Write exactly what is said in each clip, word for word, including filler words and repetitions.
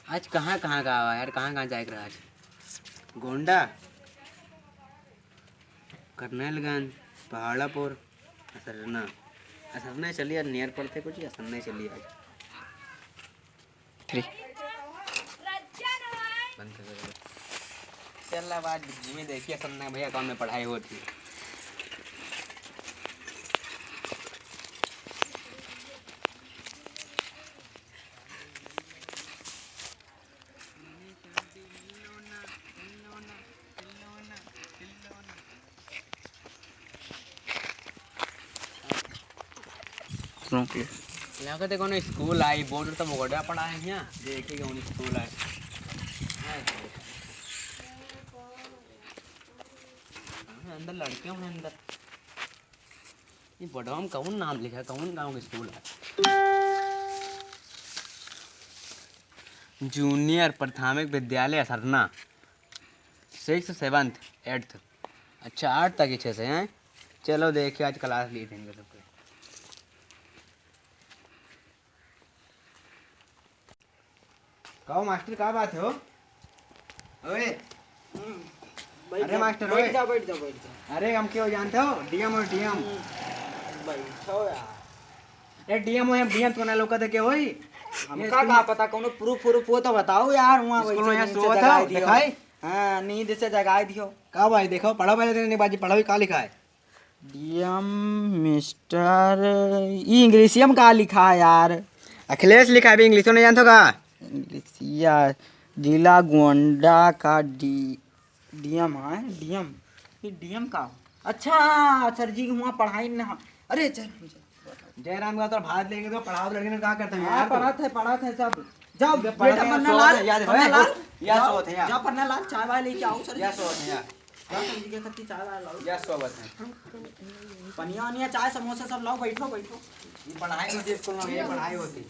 आज कहाँ कहाँ का आवा यार, कहाँ कहाँ जाए के रहा आज? गोंडा, करनैलगंज, पहाड़ापुर, असरना। असरना चली यार, नियर पड़ते कुछ, असरना चली आज। थ्री। बंद कर दे। चल अब आज घूमे देखिए असरना भैया कौन में पढ़ाई होती है। रोक ले। यहाँ का देखो ना स्कूल आई, बोर्ड तो बगड़ा पड़ा है यहाँ। देखिए कौन स्कूल है। हाँ, अंदर लड़के हैं अंदर। ये बोर्डवा में कौन नाम लिखा है, कौन गाँव का स्कूल है? जूनियर प्राथमिक विद्यालय असरना, सिक्स, सेवन्थ, एट्थ। अच्छा, आठ तक ही छः से हैं। चलो देखिए आज क्लास लिए थे इनके सबके। कहो मास्टर, का बात है हो? ओए। हम्म, बैठ अरे जा, मास्टर, बैठ ओए। जा, बैठ जा, बैठ जा। अरे हम क्यों जानते हो? डीएम हो, डीएम। हम्म, बैठो यार। ए, डीएम हो, डीएम तो ना लौका थे के होई? हमका ये का स्कूल पता, कौनो प्रूफ प्रूफ हो तो बताओ यार, वहाँ स्कूल वैसे में नींद से सोवत जगाए हो, दियो। दिखाई? हाँ, नींद से जगाए दियो। का भाई, देखो, पढ़ो पहले, तेरे बाजी पढ़ो, का लिखा है? डीएम मिस्टर, ई इंग्लिशिया में का लिखा है यार? अखिलेश लिखा है, अभी इंग्लिशो नहीं जानते हो का? इंग्लिशिया, जिला गोंडा का डी, डीएम है, डीएम। ये डीएम का? अच्छा, सर जी के वहाँ पढ़ाई ना। अरे, जय राम, जय राम। जय राम का तो भात लेंगे तो पढ़ाओ लड़के ने, का करते हैं हाँ, यार तू? पढ़ाते हैं, पढ़ाते हैं सब। जाओ, ये पढ़ाते बेटा, हैं, पन्ना सोवत लाल, है, याद है, पन्ना ओए, लाल। या जाओ, सोवत है, या। जाओ, पन्ना लाल, चाय वाय लेके आओ सर जी। या सोवत है, या। जाओ सर जी के खातिर चाय वाय लाओ। या सोवत है। पनिया वनिया, चाय, समोसा सब लाओ, बैठो, बैठो। ये पढ़ाई होती है स्कूल में, ये पढ़ाई होती है।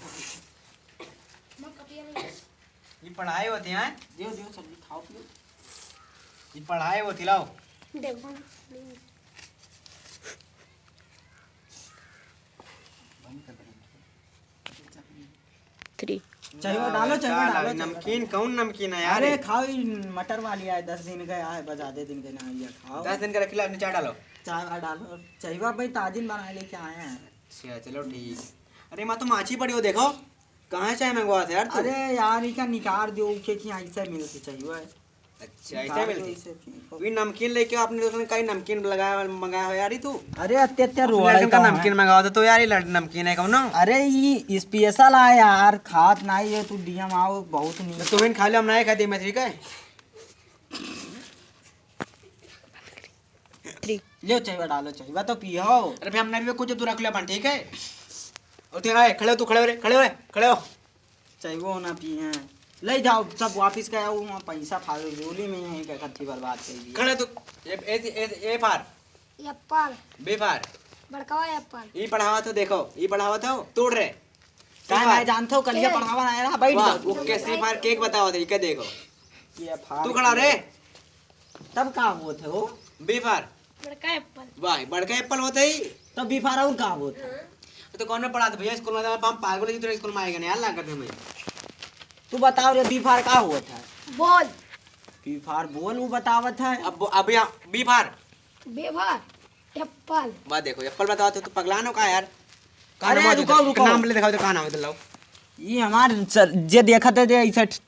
ये पढ़ाई होती है, हैं? दियो, दियो सर जी, खाओ पियो। ये पढ़ाई होती, लाओ। देखो। बंद कर दे। थ्री। चाय वाय डालो, चाय वाय का डालो, चाय वाय नमकीन, डालो। कौन नमकीन है यार? अरे खाओ, ई मटर वाली आए, दस दिन का आए, बस आधे दिन का ना, ये खाओ। दस दिन का रख ला, अपने चाय डालो। चाय वाय डालो, चाय वाय भाई ताजिन बना लेके आए हैं। अच्छा, चलो ठीक। अरे माँ, तो माछी पड़ी हो, देखो। कहाँ से मंगवा थे यार तू? अरे यार, इका निकाल दियो, उके की ऐसे मिलती चाहिए। अच्छा, ऐसे निकाल मिलती? दियो, ऐसे की। वी नमकीन लेके आपने दोस्तों ने कहीं नमकीन लगाया, मंगाया हो यार, ई तू? अरे, अत्ते, अत्ते अपने रोड़ा लड़कन का का है। नमकीन मंगावा था, तो यार, ये लड़-, नमकीन है कौनो? अरे, ई special है यार, खात नहीं है तू, डीएम आओ, बहुत नहीं। तो तुम खा लो, हम नहीं खाते, मैं ठीक है? थ्री। ले चाय वाय डालो, चाय वाय तो पियो। अरे भाई, हम नहीं भी कुछ, तू रख ले अपन, ठीक है? और तू आए, खड़े हो, तू खड़े हो रे, खड़े हो रे, खड़े हो। चाय वो ना पिए हैं। ले जाओ, सब वापिस का आओ, वहाँ पैसा फालतू जोली में है, क्या खर्ची बर्बाद कर दिया। खड़े तू, ए, ए, ए, A for? एप्पल। B for? बड़कवा एप्पल। ई पढ़ावा तो देखो, ई पढ़ावा तो तोड़ रे। का C for? मैं जानता हूँ, कलिया केक। पढ़ावा ना आया, बैठ वाह, जाओ। OK, C for केक बतावा दे, इके देखो। ये फाड़ तू खड़ा के रे। तब का होत है वो? B for? बड़का एप्पल। वाह, बड़का एप्पल होत है ही। तब B for और का होत है? तो कौन में पढ़ात भैया स्कूल में? हम पागल ही तेरे स्कूल में आएगा नहीं यार, लागत है मैं। तू बताओ रे, B for का होत है? बॉल। B for बॉल वो बतावत है। अब, अब यहाँ B for? B for एप्पल। वाह, देखो, एप्पल बतावत है, तू पगलान हो का यार? का अरे, नाम है रुको, तुझे? रुको। नाम ले दिखाओ तो, का नाम है, लाओ। ये हमार सर, जे देखत है, जे ऐसे ठ-,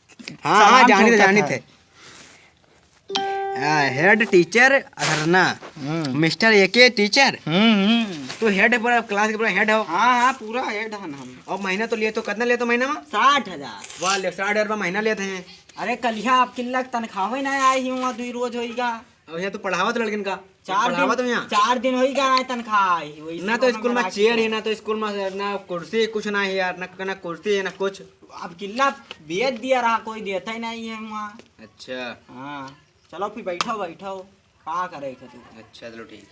हाँ, हाँ, सामान जानी थे, ठोकत जानी है। थे। आ, head teacher असरना, हम्म। Mister A K teacher। हम्म, हम्म। तू head है पूरा class के, पूरा head हो। हाँ, हाँ, पूरा head हन हम। और महीना तो लिए तो कितना लेते हो महीना में? साठ हजार। वाह, ले, साठ हजार रुपया महीना लेते हैं। अरे, कलिया आप किल्लक तनख्वाह ही ना आई ही हुआ, दुई रोज होइगा। अब यहाँ तो पढ़ावा तो लड़किन का। चार पढ़ावा दिन, तो यहाँ। चार दिन होइगा ना तनख्वाह आई, वही ना तो स्कूल में chair है, ना तो स्कूल में, ना कुर्सी, कुछ ना है यार, ना, ना कुर्सी है, ना कुछ। अब किल्ला बेच दिया रहा, कोई देता ही नहीं है वहाँ। अच्छा। हाँ। चलो फिर बैठो, बैठो, का करे थे तू? अच्छा, चलो ठीक।